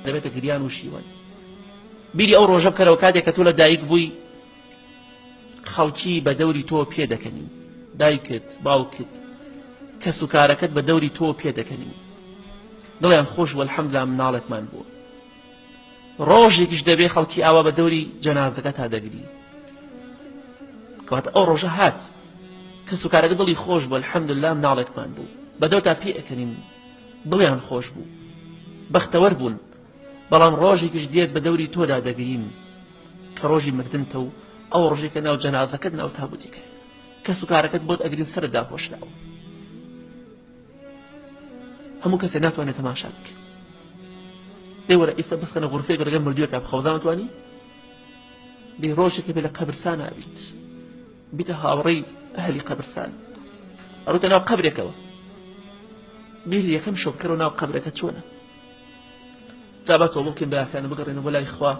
دەبێتە گریان و شیوەن. بیری ئەو ڕۆژە بکەرەوە کاتێک کە تۆ لە دایک بووی خەڵکی بە دەوری تۆ پێدەکەنین، دایکت، باوکت، کەس و کارەکەت بە دەوری تۆ پێدەکەنین، دڵیان خۆش بوو الحمدللە مناڵێکمان بووە. ڕۆژێکیش دەبێ خەڵکی ئاوا بە دەوری جەنازەکە تا دەگری. کەواتە ئەو ڕۆژە هات کەس و کارەکە دڵی خۆش بوو الحمدللە مناڵێکمان بوو، بە دەورتا پێ ئەکەنین، دڵیان خۆش بوو، بەختەوەر بوون. بەڵام ڕۆژێکیش دێت بە دەوری تۆدا دەگرین کە ڕۆژی مردنتە و ئەو ڕۆژەی کە ناو جەنازەکەت ناو تابوتێکە کەس و کارەکەت بۆت ئەگرین سەرت داپۆشراوە، هەموو کەسێ ناتوانێت تەماشا بکە. لێ وەرە ئێستا بخەنە غرفەیەک لەگەڵ مردوویەکا بخەوزان توانی لێ ڕۆژێکە بێ لە قەبرسان نابیت بیتە هاوڕێی ئەهلی قەبرسان، ئەڕۆیتە ناو قەبرێکەوە، بیر یەکەم شەو بکەرەوە ناو قەبرەکە چۆنە. جا با تۆبە بکەین براکانم بگەڕێنەوە بۆ لای خوا.